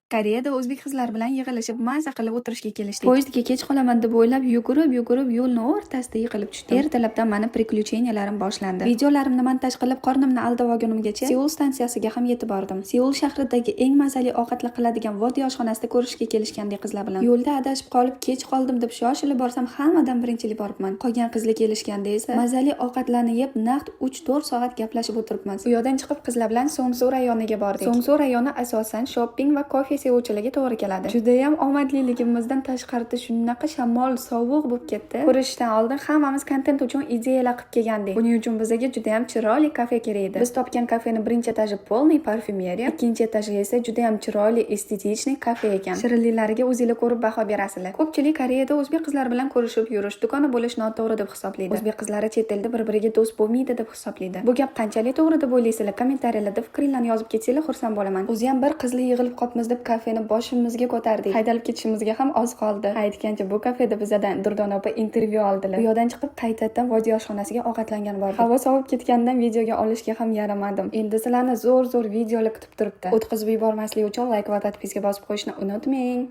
Koreyada o'zbek qizlari bilan yig'ilishib, maza qilib o'tirishga kelishdik. Poyezdga kech qolaman deb o'ylab, yugurib-yugurib yo'lni o'rtasida yiqilib tushdim. Ertalabdan mani приключения larim boshlandi. Videolarimni montaj qilib, qornimni aldab olgunimgacha Seul stansiyasiga ham yetib bordim. Seul shahridagi eng mazali ovqatlar qiladigan Vodiy oshxonasida ko'rishga kelishgandik qizlar bilan. Yo'lda adashib qolib, kech qoldim deb shoshilib borsam, hammadan birinchilik boribman. Qolgan qizlar kelishganda esa mazali ovqatlarni yeb, naqd 3-4 soat gaplashib o'tiribmiz. U yoqdan chiqib, qizlar bilan Songsu rayoniga bordik. Songsu rayoni asosan shopping va kofe sevuvchilarga to'g'ri keladi. Judayam omadliligimizdan tashqarida shunaqa shamol, sovuq bo'lib ketdi. Ko'rishishdan oldin hammamiz kontent uchun ideyalar qilib kelgandik. Buning uchun bizga judayam chiroyli kafe kerak edi. Biz topgan kafeni birinchi etaji полный parfyumeriya, ikkinchi etaji esa judayam chiroyli, эстетичный kafe ekan. Shirinliklariga o'zinglar ko'rib baho berasizlar. Ko'pchilik Koreyada o'zbek qizlari bilan ko'rishib yurish, dugona bo'lish noto'g'ri deb hisoblaydi. O'zbek qizlari chet elda bir-biriga do'st bo'lmaydi deb hisoblaydi. Bu gap qanchalik to'g'ri deb o'ylaysizlar? Kommentariyalarda fikringlarni yozib ketsanglar, xursand bo'laman. O'zi ham bir qizli yig'ilib qolibmiz deb kafeni boshimizga ko'tardik. Haydalib ketishimizga ham oz qoldi. Aytgancha, bu kafeda bizadan Durdona opa intervyu oldilar. Bu yoqdan chiqib, qaytadan Vodiy oshxonasiga ovqatlangan bordik. Havo sovib ketganidan videoga olishga ham yaramadim. Endi sizlarni zo'r-zo'r videolar kutib turibdi. O'tkazib yubormaslik uchun layk va подписка bosib qo'yishni unutmang.